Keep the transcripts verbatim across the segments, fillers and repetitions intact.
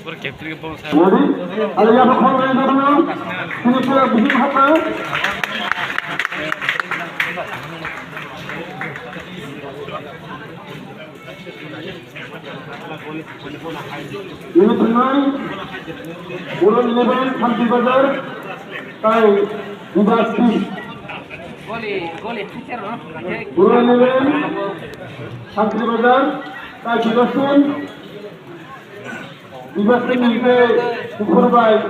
Ready? Are ya, khong rai na. Sini pura bikin hapa. Ini tunai. Burung ini bang, Santi Bazar. Tai, Bidasti. Goli, goli, teacher, no? Burung ini bang, Santi Bazar. Tai, Bidasti. Bibasni hingke kuphur bai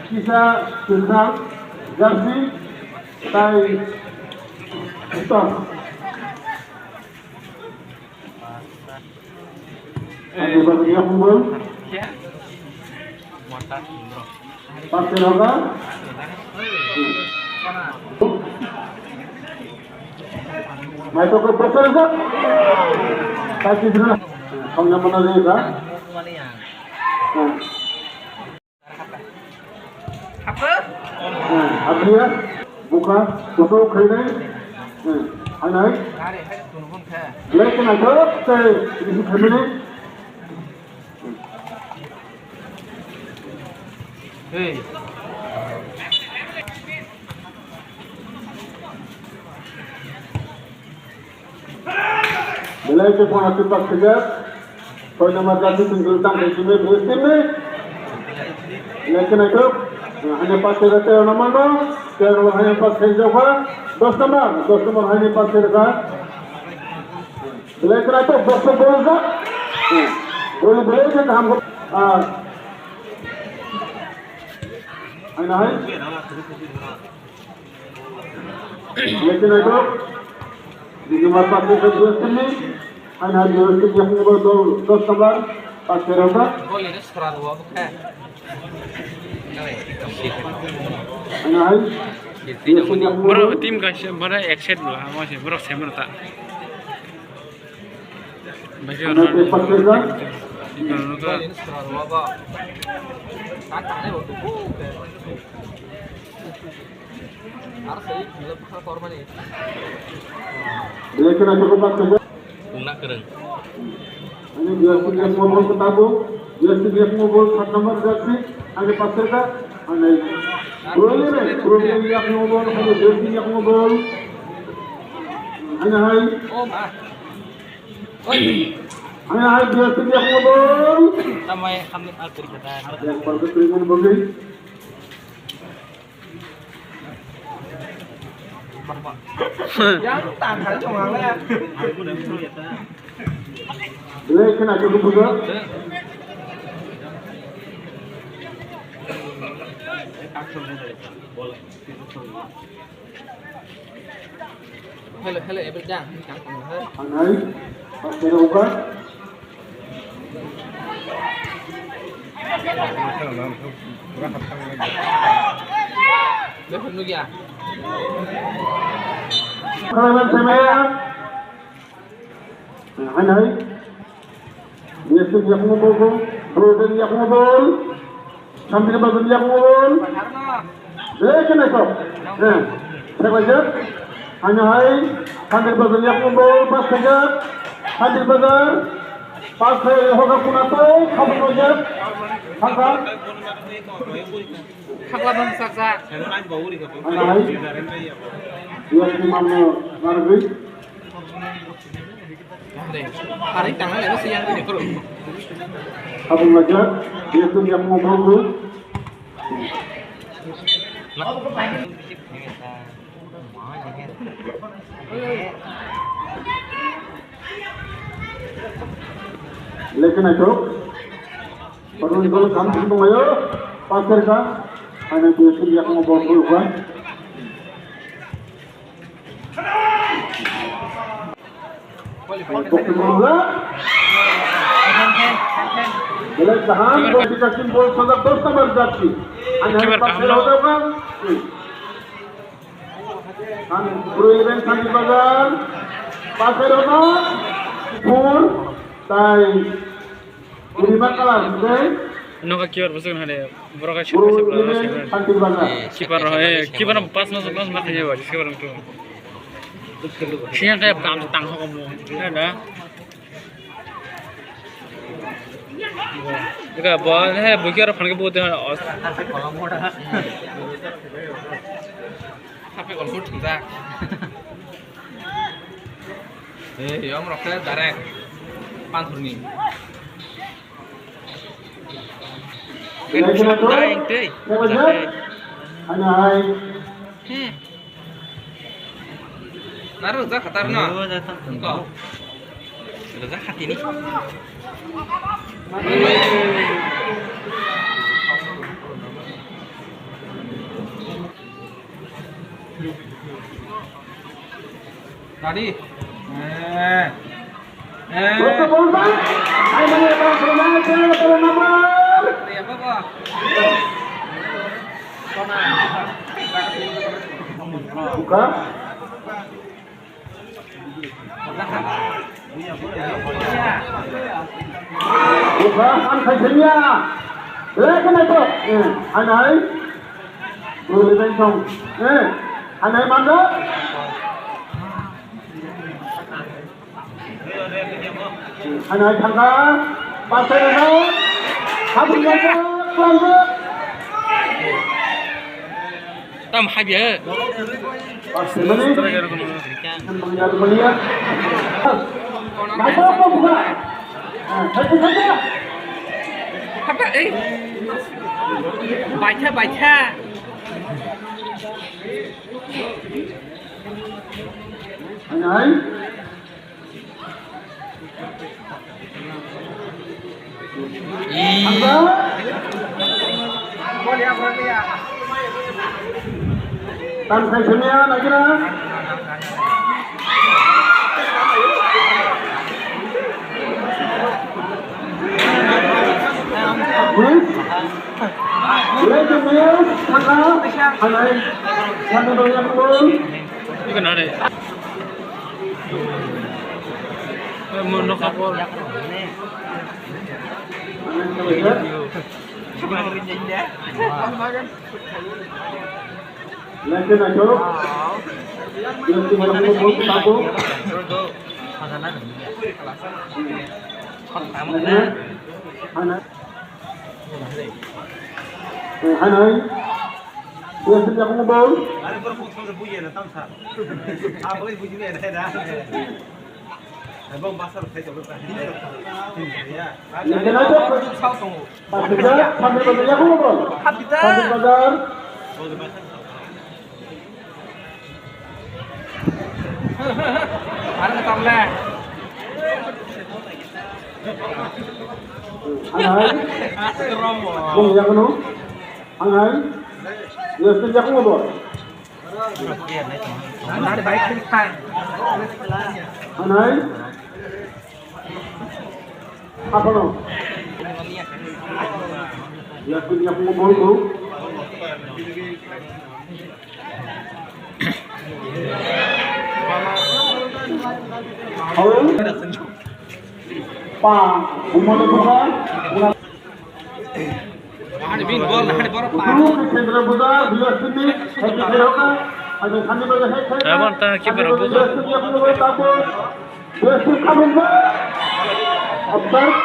kisa kwcham jersey tai stop. Ani bagwi yakung bol. Paste roga. Mai to ko bosor ga. Kasi dina. Kau nama nari ga. Apa? Abriya. Buka. Foto khainai. Hanai. Like na to. Te. Ini khamini. Hey. Belai ke pona tipak sejak. Koi nama jati tunggu tang ke sini beri sini. Belai ke naik. Hanya pas sejak tero nama no. Tero hanya pas sejak. Dos nama, dos nama hanya pas sejak. Belai kena to box box ja. Boli belai ke kaham ko. Ah. Hai na hai. Belai kena to. Di nomor pas ke dua sini. Hai na dua sini yang nomor dua, dos sabar. Pas ke rasa. Boli ni serat wa bukan. Hai na hai. Boro team kaisa, boro excited bwla, amo se, boro se, boro ta. Bagi orang. Belai kena cukup pas saja. Wngna kwrwng. Ani biar punya semua bol ketabo, biar punya semua bol sat nomor jersey, ani pas saja, ani. Bro ini, bro ini yang mau bol, ani jersey yang mau bol. Ani hai. Ani hai, biar punya semua bol. Tamai kami atur kita. Yang perlu terima bagi. Belai kena cukup buka. Hello, hello, everyone. Anai, pas kena buka. Khalaman samaya. Hai, hai. Biasa dia mau bobo, bro dan dia mau bol. Santri Bazar yakung bol. Belai kena kok. Eh, saya baca. Hanya hai. Santri Bazar yakung bol, pas saja. Santri Bazar. Pas saya hoka kuna to, kamu baca. Haka. Khakla bang saksa. Hanya hai. Dia cuma mau ngarbi. Hari tanggal itu siang ini, bro. Abang aja, dia tuh yang mau bro. Lekin itu, perlu itu kamu semua ya, pasir kan? Hanya dia tuh yang mau bro kan? Belai kaham, bol kita sim bol saja dos number jersey. Hanya Kibar pas kaham saya lo. Udah kan? Hmm. Kan, Bro Iben Sandi Bazar. Pas saya udah kan? Pur, tai. Uri ma kalar, oke? Noka kibar bosong hade, borok hai Guru sipar ini sipar. Santi Bazar. Kibar roh, eh, kibar pas masuk pas mak hanya wajib kibar itu. Siang kayak bam tang ho kamu, ada. Ega bo he buki aro phan ke bo te os. Hape kolom thungjak. Eh, yom rok khe direct panthurni. Dai tei. Ano hai. Hmm. Naro ja khatar no. Naro ja khatar. Ko. Naro ja khatini. Tadi. Eh. Eh. Betul, Bang. Hai, mana yang Bang? Bang, saya dapat nomor. Iya, Bang. Buka. Buka, ang khaisanya. Eh, kenapa? Eh, hai, hai. Boleh, Bang, song. Eh, hai, hai, mana? Hanai thangkha, pasai rwno, habri rwno, klangjak. Tam habya. Pasai mani. Mania, mania. Naikha, apa buka? Ah, satu saja. Apa, eh? Baca, baca. Hanai. Tan khai sania nagira. Breaking news, thaka, hanai, thaka dongya kung. Ikan ada. Eh, mau nok apa? Lagi nak jorok. Yang tinggal aku pun tahu. Hanai. Eh, hanai. Biasa dia aku bol. Are bor kok sampai punya na tam sa. Apa lagi punya na da. Abang pasar saya coba tadi. Ya. Ini kenapa? Pas kita sampai pada yang aku bol. Sampai pada. Ano na tamle? Anai. Bung yakno. Anai. Yes, yakno bo. Nari bike thik thai. Anai. Apa no? Yakno yakno bol ko. Pa, umur berapa? Nahani bin bol, nahani borok pa. Guru Chandra Puja, Bilasini, Happy Khairona, Happy Sani Baja, Happy Khairona, Abang ta keeper Happy Baja, Bilasini, Happy Baja, Tapo. Yes, come on, sir. Offside.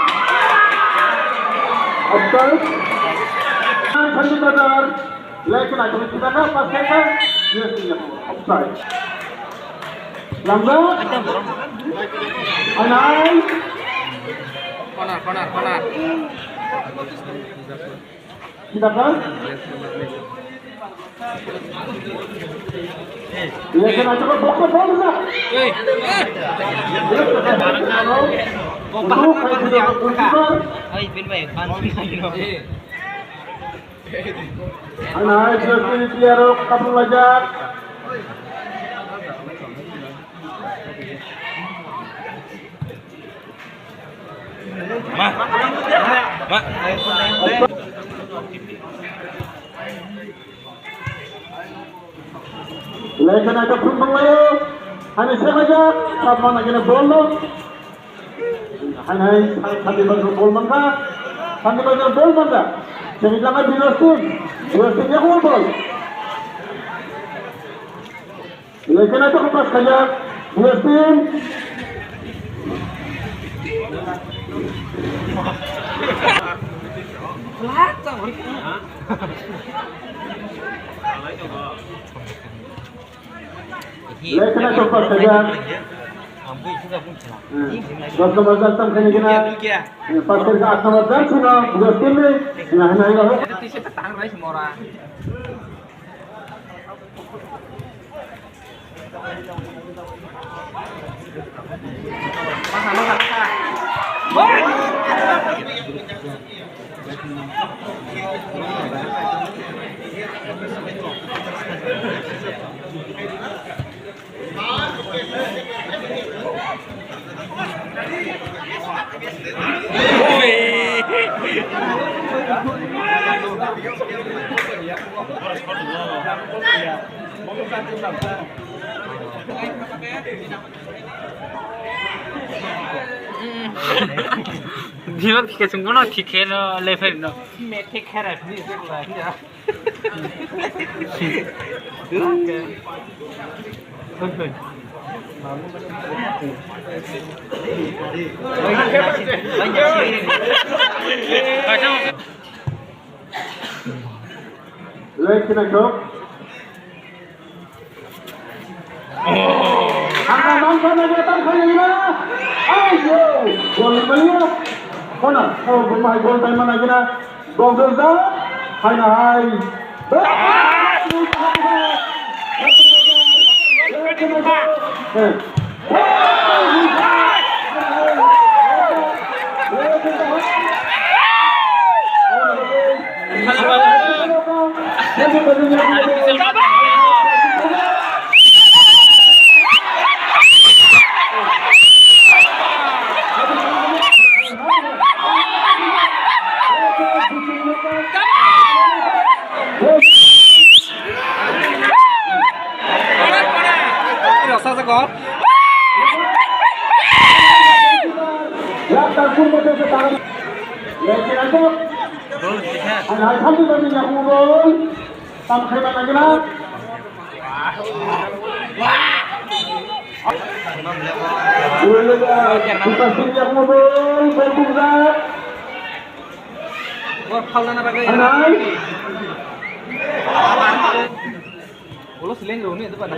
Offside. Khandi Bazar. Lekin aku tidak dapat, saya kan. Yes, iya, offside. Lambat. Anai. Corner, corner, corner. Kita kan? Iya, kena coba bokok, bokok, bokok. Hey. Untuk, untuk, untuk, untuk, untuk. Hey, bin bhai, ban bin bhai, no. Hey. Ana, hai, Justin Tiarok, kapung lajak. Ma. Ma. Lekana ka phung tonglaio. Hani sekaja, sab mana kena bol no. Hani hai, Sandi Bazar bol mangka. Sandi Bazar bol mangka. Semi lama Bilastin. Bilastin ya bol bol. Lekena to pas kaya, Justin. Lekha na chokpa saja. Dos number jar tam khani gina. Pas kari ka aat number jar suna. Buat kene. Nah, nah, nah. Dino thike chwngbono thikhe no lephai rino. Me thik khe ra phini. Lei khna kok. Ang ka mang ka na ta kha ya. Ai yo, gol mali ya. Kona, oh, gol mai gol tai mana gina. Gol gol da. Hai na hai. Eh. Ulo seleng roni itu pada.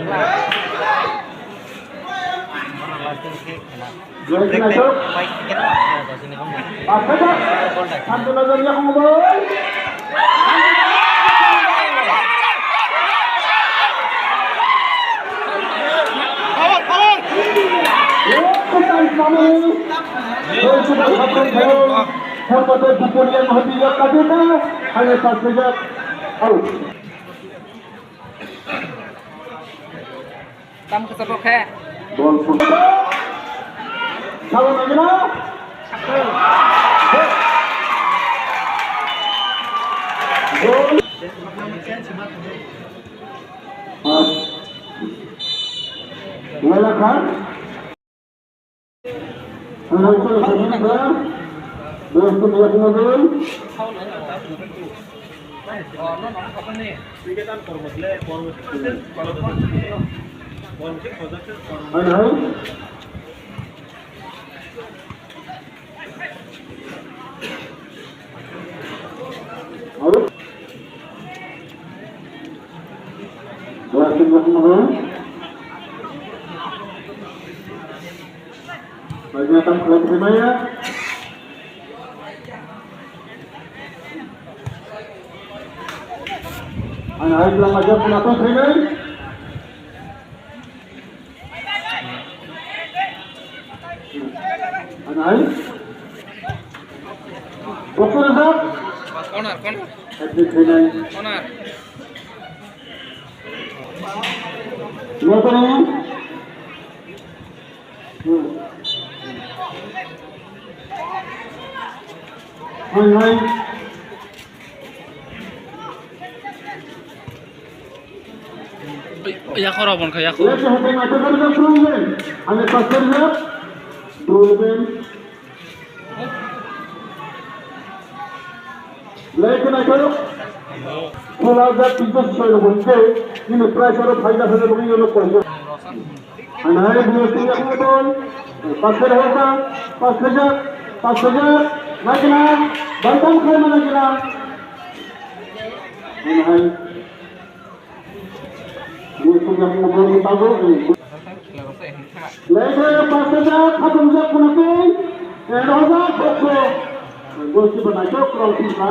Tam khe chapok khe. Bol pun. Salah lagi na. Bol. Wala khan. Baiknya tam khlai khlai maya. Ang hai bilang aja pun aku khlai. Ang hai. Bokor dak. Corner, corner. Hat-trick khlai. Corner. Notani. Hai, hai. Yakhoro bon kha, yakhoro. Left hand, ane pass kar diya. Throw in. Left hand, khula jak, tinso soi rok hwnke, nini price aro phaida phaida bagwi yono koiyo. Anai, bini tingya khuna bol. Pass kar hoka, pass kar jak. Pasoja, naikna, bantam khlaima naikna. Ini hai. Ini punya pengobor kita, Bu. Lagi pasoja, khatung jak punakui. Eh, roja, khokho. Gol kipa naikok, rol kipa.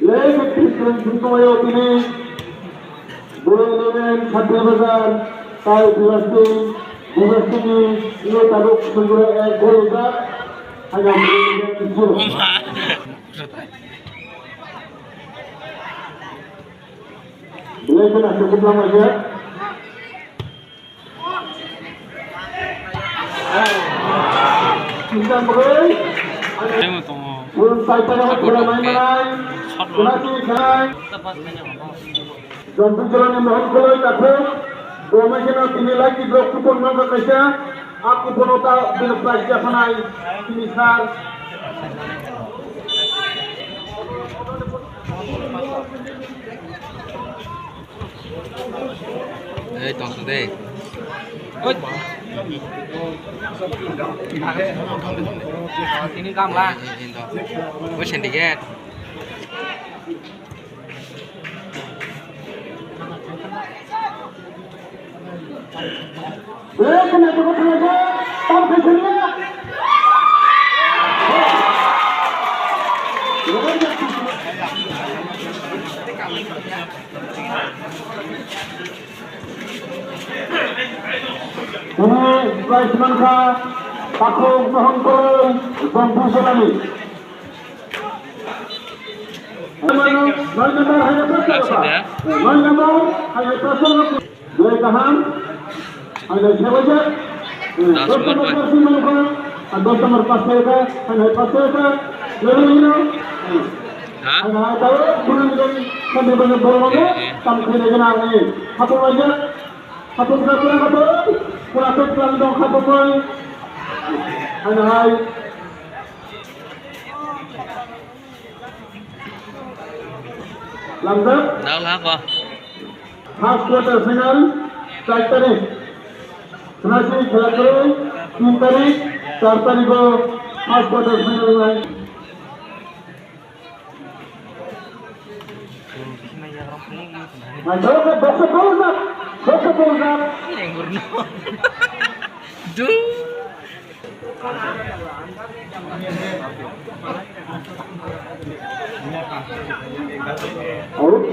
Lei Christian Singkumayo tini Buru Eleven Khatri Bazar, Tai Bibasti, Bibasti ni, ini tabuk sungguh ek gol ujak, hanya Buru Eleven tujuh. Lei kena cukup lama aja. Temo tongo. Support rok khe shot rok. Jampuijolani Mohon Koloi takhuk, bo mai kheno tini lucky draw coupon mangkha kaisa, a coupon o ta bini prize yaphanai tini sir. Ei, tong de. Oi. Ini kam lah. Oi, syndicate. Ini prize mankha takhuk Mohon Koloi, Jampuijolani. Noi number hai. Noi number hai. Belai kaham. Hai, hai, sebo je. Das number number. Kursi mankha. Dos number pas khe kha. Hai, hai, pas khe kha. Lelo hino. Ha? Hai, hai, tahu. Kurang dari sampai banyak borong. Eh, eh. Tam khe lagi na ni. Apa aja? Hapung ka pura ka pura, pura ka pura dong hapung koi. Ano hai. Lamjak. Dal ha ko. First quarter final, char tarik. Senasi khela kwrwi, tin tarik, char tarik o first quarter final nai. Naithok khe box o goljak, box o goljak. Lengurno. Du. Out.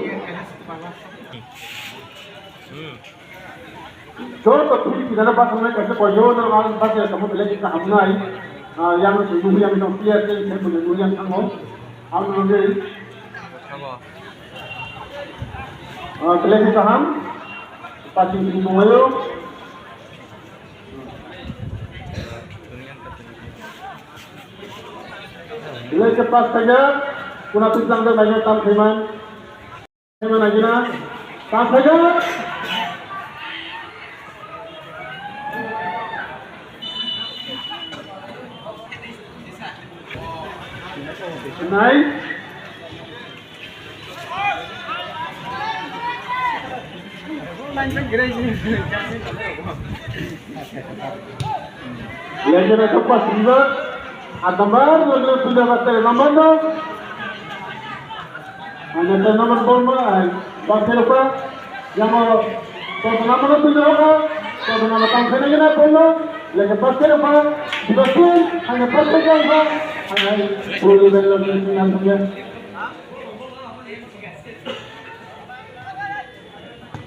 Hmm. Joto thik thikano bachajak kaisa koijo no ang bachajak tongma belai kisa hamnai. Ah, yang se nuhi yang tong player tei se bole nuhi yang thango. Ang no dei. Abo. Ah, belai kisa ham. Paching sing tongo. Belai khe pas khaijak. Kuna twi tlangjak naina tam khaiman. Nai. Yang kena kepas juga. Atambar, lagi pindah pasal lambat dong. Hanya saya nomor bol mo, ai, basket apa? Yang mau, saya nama tu jawab, saya nama tang sana kena bol mo, lagi basket apa? Di basket, hanya basket yang apa? Hanya, boleh dari lagi yang punya.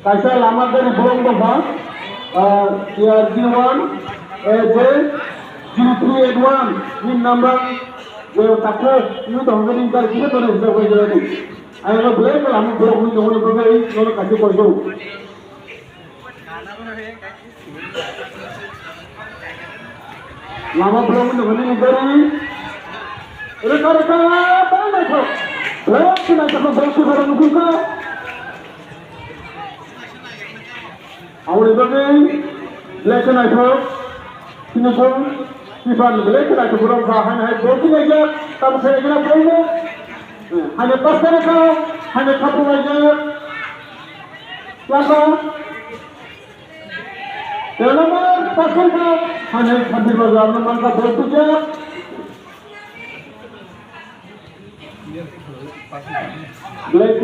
Kaisa lama dari bolong bokha, ah, T R zero one A J zero three eight one, ni number zero takhuk, ni tongani dar kisa tore hisa hoi jora di. Ayo, belai belai, amo borok ni tongmani bagwi nono kaisa koido. Lama bolong ni tongmani gari. Reka, reka, belai naithok. Belai naithok, belai naithok, belai naithok. Aboni bagwi belai khe naithok, chini bung Stephen belai khe naithok borok ba haino hai bol khe naijak, tamo khe naijak borokno. Haino pass khe naikha, haino khapung naijak. Lama. Number pasal ka, hanya hadir bazar number ka dua tiga. Black.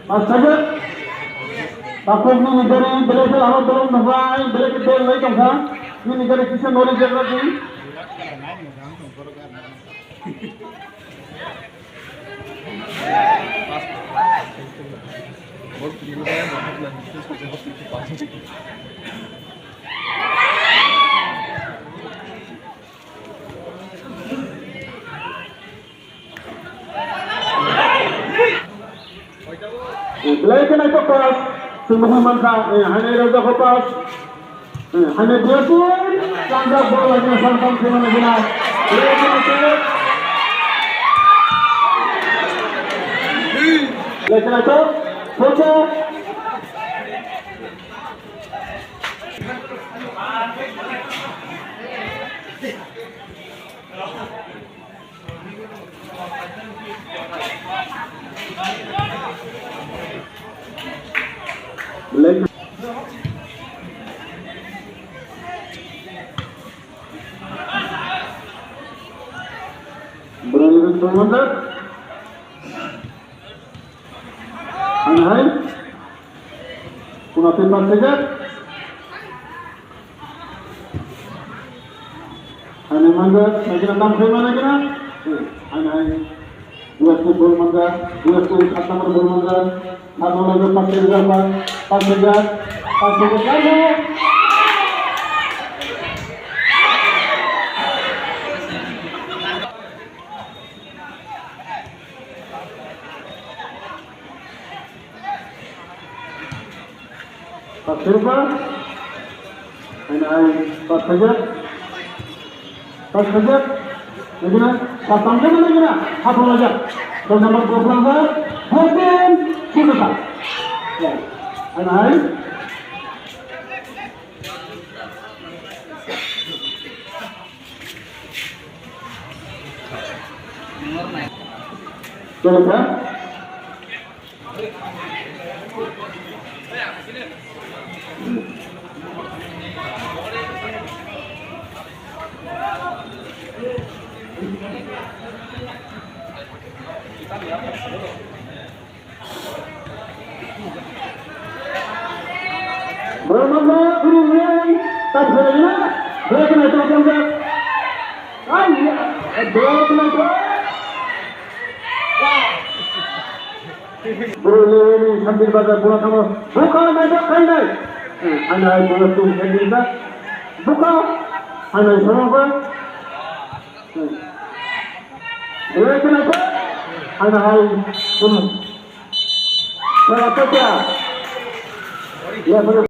Pasal ka. Pasal ni dari black ka, haro tolong nunggu, black ka tolong lai tongkha. Ini dari kisah nori jaga ni. Belai khe naithok pass, chwng bo mankha, eh, hainai rojak o pass. Eh, hainai biasin, kanjak ball lagina samsam thwimani guna. Belai khe naithok. Belai khe naithok, photo. Hai. Kuna paper sejak. Hai, hai. Mangga, hai kena tam khai mana kena? Hai, hai. Dua sepuluh bol mangga, dua sepuluh khat number bol mangga. Khat number pass sejak, pass sejak, pass sejak. Pass sejak. Hai, hai, pass sejak. Pass sejak. Lagi na, pass sejak lagi na. Hapung aja. Roll number dua puluh empat. Fourteen. Sudah, Pak. Ya. Hai, hai. Sudah, Pak. Borok no khulumwi, tak phwrwngna, borok no tok tongjak. Ai, borok no tok. Borok ni, ni, Santir Bazar, borok no, buka nai tok khainai. Hai nai, borok tung khainai. Buka, hai nai, songok ba. Hai nai, hai, hai, hai.